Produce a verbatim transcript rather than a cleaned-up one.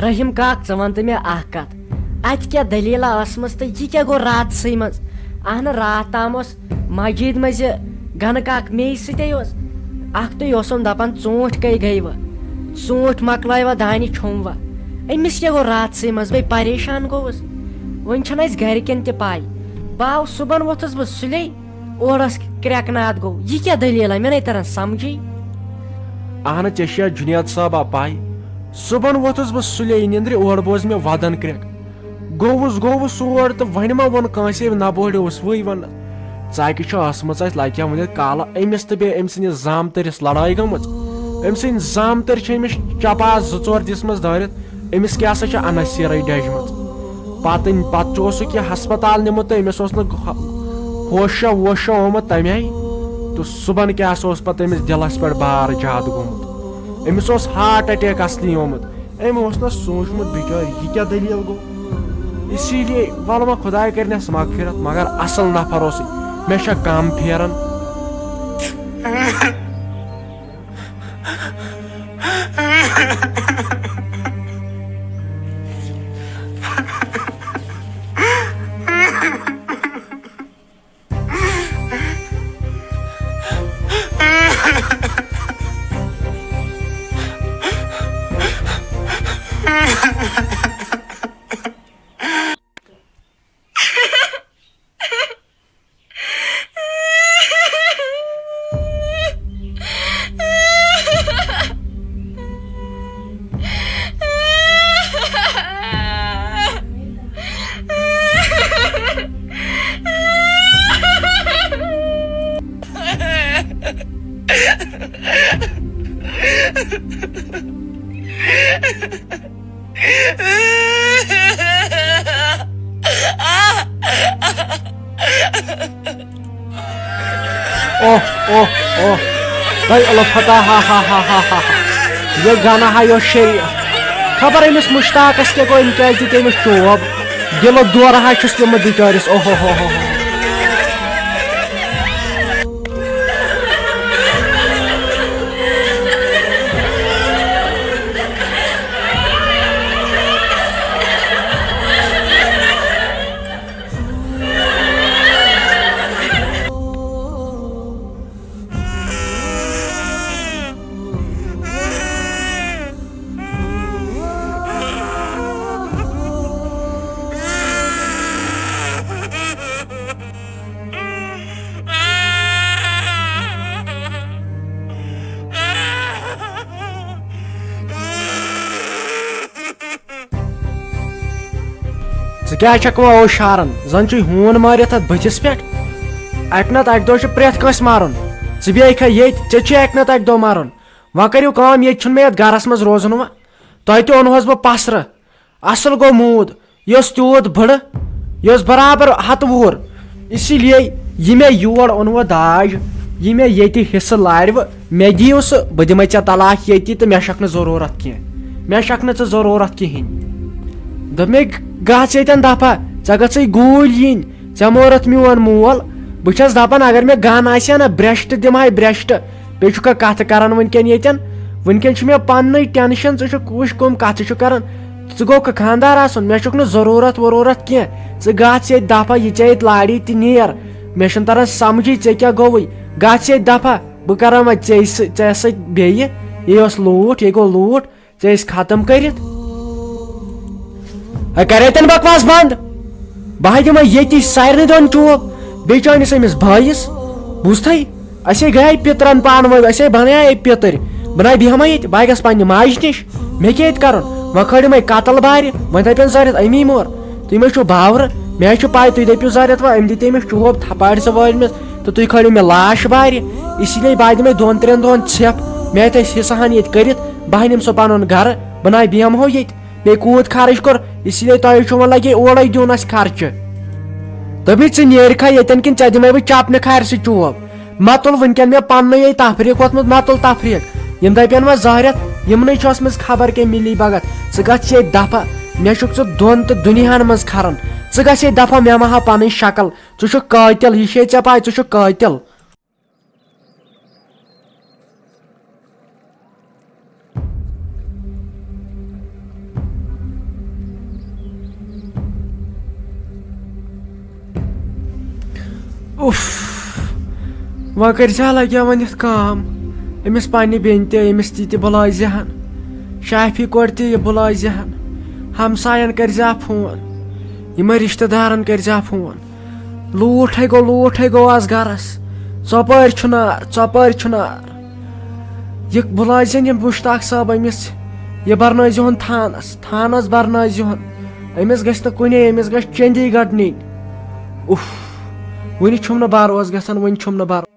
رحیم کاک، ژٕ وَن تہٕ مےٚ اَکھ کَتھ، اَتہِ کیٛاہ دٔلیٖلہ ٲسمٕژ تہٕ یہِ کیٛاہ گوٚو راتسٕے منٛز؟ اَہنہٕ، راتھ تام اوس مسجد منٛز یہِ گَنہٕ کاک مے سۭتۍ یوت۔ اَکھتُے اوسُم دَپان، "ژوٗنٛٹھۍ کَے گٔیوٕ؟ ژوٗنٛٹھۍ مۄکلٲیوا، دانہِ چھوٚموا؟" أمِس کیٛاہ گوٚو راتسٕے منٛز؟ بے پریشان گوٚوُس۔ وۄنۍ چھَنہٕ اَسہِ گَرِکٮ۪ن تہِ پَے۔ بہٕ آوُس صُبحن، ووٚتھُس بہٕ سُلے، اورٕ ٲس کرٛٮ۪کہٕ ناد گوٚو۔ یہِ کیٛاہ دٔلیٖلہ؟ مےٚ نَے تَران سَمجھٕے۔ اہنہٕ، ژےٚ چھےٚ جُنید صٲبا پَے؟ صُبحن ووٚتھُس بہٕ سُلے نِندرِ، اورٕ بوز مےٚ وَدَن کرٛٮ۪کہٕ۔ گوٚوُس، گوٚوُس اور تہٕ وۄنۍ ما ووٚن کٲنٛسے، نہ بوڑیوس وٕے وَنَس۔ ژاکہِ چھُ ٲسمٕژ اَسہِ لَکہِ ہا وٕنِتھ کالہٕ أمِس تہٕ بیٚیہِ أمۍ سٕنٛدِس زامتٕرِس لڑٲے گٔمٕژ۔ أمۍ سٕنٛدۍ زامتٕرۍ چھِ أمِس چپاس زٕ ژور دِژمٕژ دٲرِتھ۔ أمِس کیٛاہ سا چھِ انس سیرٕے ڈیجمٕژ۔ پتہٕ، پتہٕ چھُ اوسُکھ یہِ ہسپتال نیومُت تہٕ أمِس اوس نہٕ ہو-، ہوشا ووشا آمُت تمہِ آیہِ۔ تہٕ صُبحن کیٛاہ سا اوس پتہٕ أمِس دِلس پٮ۪ٹھ بار زیادٕ گوٚمُت۔ أمِس اوس ہارٹ اٹیک اصلی آمُت۔ أمۍ اوس نہٕ سوٗنٛچمُت بِچٲرۍ یہِ کیٛاہ دٔلیٖل گوٚو۔ اسی لیے وَلہٕ وۄنۍ خۄداے کَرِنَس مغفرت، مگر اَصٕل نفر اوسُے، مےٚ چھےٚ کَم پھیران۔ اوہ، اوہ، اوہ۔ تۄہہِ الفت، ہا، ہا، ہا۔ یہِ گانا ہا یہِ اوس شریٖف۔ خبر أمِس مُشتاقس کیٛاہ گوٚو، أمۍ کیٛازِ دِتۍ أمِس چوب؟ دِلہٕ دورٕ ہا چھُس پیوٚمُت بِچٲرِس۔ اوہ، ہو، ہو، ہو، ہو۔ ژٕ کیٛازِ چھکھ وۄنۍ اوشارن؟ زن چھُے ہوٗن مٲرِتھ اتھ بٕتھِس پٮ۪ٹھ۔ اکہِ نتہٕ اکہِ دۄہ چھُ پرٛٮ۪تھ کٲنٛسہِ مرُن۔ ژٕ بیٚہکھا ییٚتہِ؟ ژےٚ چھُے اکہِ نتہٕ اکہِ دۄہ مرُن۔ وۄنۍ کٔرِو کٲم، ییٚتہِ چھُنہٕ مےٚ یتھ گرس منٛز روزُن وۄنۍ۔ تۄہہِ تہِ اوٚنہوس بہٕ پسرٕ۔ اصل گوٚو موٗد۔ یہِ اوس تیوٗت بٕڑٕ، یہِ اوس برابر ہتہٕ وُہُر۔ اسی لیے یہِ مےٚ یور اوٚنوٕ داج، یہِ مےٚ ییٚتہِ حصہٕ لاروٕ، مےٚ دِیِو سُہ، بہٕ دِمے ژےٚ طلاق ییٚتی تہٕ مےٚ چھکھ نہٕ ضروٗرت کینٛہہ۔ مےٚ چھکھ نہٕ ژٕ ضروٗرت کِہینۍ۔ دوٚپ مےٚ، گژھ ییٚتٮ۪ن دفعہ، ژےٚ گٔژھٕے گوٗلۍ یِنۍ، ژےٚ مورُتھ میون مول۔ بہٕ چھس دپان، اگر مےٚ گن آسہِ ہا نہ، برٛشٹ دِمہٕ ہاے برٛشٹ۔ بیٚیہِ چھُکھا کتھٕ کران وٕنکٮ۪ن ییٚتٮ۪ن؟ وٕنکٮ۪ن چھُ مےٚ پننُے ٹینشن، ژٕ چھُکھ وٕچھ کٕم کتھٕ چھُ کران۔ ژٕ گوٚوکھا خانٛدار آسُن؟ مےٚ چھُکھ نہٕ ضروٗرت وروٗرت کینٛہہ۔ ژٕ گژھ ییٚتہِ دفعہ، یہِ ژےٚ ییٚتہِ لاڑی تہِ نیر۔ مےٚ چھُنہٕ تران سمجھٕے ژےٚ کیٛاہ گوٚوُے۔ گژھ ییٚتہِ دفعہ، بہٕ کرا وۄنۍ ژےٚ سۭ-، ژےٚ سۭتۍ بیٚیہِ۔ یہِ اوس لوٗٹھ، یہِ گوٚو لوٗٹھ۔ ژےٚ ٲسۍ ختم کٔرِتھ۔ ہے، کرے تن بکواس بند۔ بہٕ ہا دِمے ییٚتی سارنٕے دۄن چوب۔ بیٚیہِ چٲنِس أمِس بٲیِس۔ بوٗزتھٕے؟ أسے گٔیے پِترن پانہٕ ؤنۍ، أسے بنیے پِتٕرۍ۔ بہٕ نَے بیٚہمے ییٚتہِ، بہٕ ہا گژھٕ پننہِ ماجہِ نِش۔ مےٚ کیٛاہ ییٚتہِ کرُن؟ وۄنۍ کھٲلِو مےٚ قتل بارِ، وۄنۍ دپن زٲرِتھ أمی مور۔ تُہۍ مہ چھِو باورٕ، مےٚ حظ چھِ پاے تُہۍ دٔپِو زٲرِتھ وۄنۍ أمۍ دِتۍ أمِس چوب تھپاڑِ زٕ وٲلمِس تہٕ تُہۍ کھٲلِو مےٚ لاش بارِ۔ اسی لیے بہٕ ہا دِمے دۄن ترٛٮ۪ن دۄہن ژھٮ۪پھ، مےٚ ہیٚتھ أسۍ حصہٕ ہن ییٚتہِ کٔرِتھ۔ بہٕ ہا نِمہٕ سُہ پنُن گرٕ، بہٕ نَے بیٚہمہو ییٚتہِ۔ مےٚ کوٗت خرٕچ کوٚر، اسی لیے تۄہہِ چھُو وۄنۍ لگے اورَے دیُن اَسہِ خرچہٕ۔ دوٚپمَے، ژٕ نیرِکھا ییٚتٮ۪ن کِنہٕ ژےٚ دِمَے بہٕ چپنہِ کھارِ سۭتۍ چوب؟ مہ تُل وٕنکٮ۪ن مےٚ پننُے یے تفریٖق ووتمُت، مہ تُل تفریٖق۔ یِم دَپن وۄنۍ زہرٮ۪تھ، یِمنٕے چھُ ٲسمٕژ خبر کیٛاہ مِلی بھگت۔ ژٕ گژھ ییٚتہِ دفعہ، مےٚ چھُکھ ژٕ دۄن تہٕ دُنیاہن منٛز کھران۔ ژٕ گژھ ییٚتہِ دفعہ، مےٚ مہ ہا پنٕنۍ شکل۔ ژٕ چھُکھ قٲتِل، یہِ چھے ژےٚ پاے، ژٕ چھُکھ قٲتِل۔ اُف، وۄنۍ کٔرۍ زِ لگیا وۄنۍ یتھ کٲم، أمِس پننہِ بیٚنہِ تہِ، أمِس تہِ تہِ بُلٲے زِ ہن، شافی کورِ تہِ یہِ بُلٲے زِ ہن، ہمساین کٔرۍ زِ فون، یِمن رشتہٕ دارن کٔرۍ زِ فون۔ لوٗٹھ ہے گوٚو، لوٗٹھ ہے گوٚو آز گرس۔ ژۄپٲرۍ چھُ نار، ژۄپٲرۍ چھُ نار۔ یہِ بُلٲے زن یہِ مشتاق صٲب أمِس، یہِ برنٲے زِہون تھانس، تھانس برنٲے زِہون۔ أمِس گژھِ نہٕ کُنے، أمِس گژھِ چندی گڑھ نِنۍ۔ اُف، وُنہِ چھُم نہٕ بروسہٕ گژھان، وُنہِ چھُم نہٕ بروسہٕ۔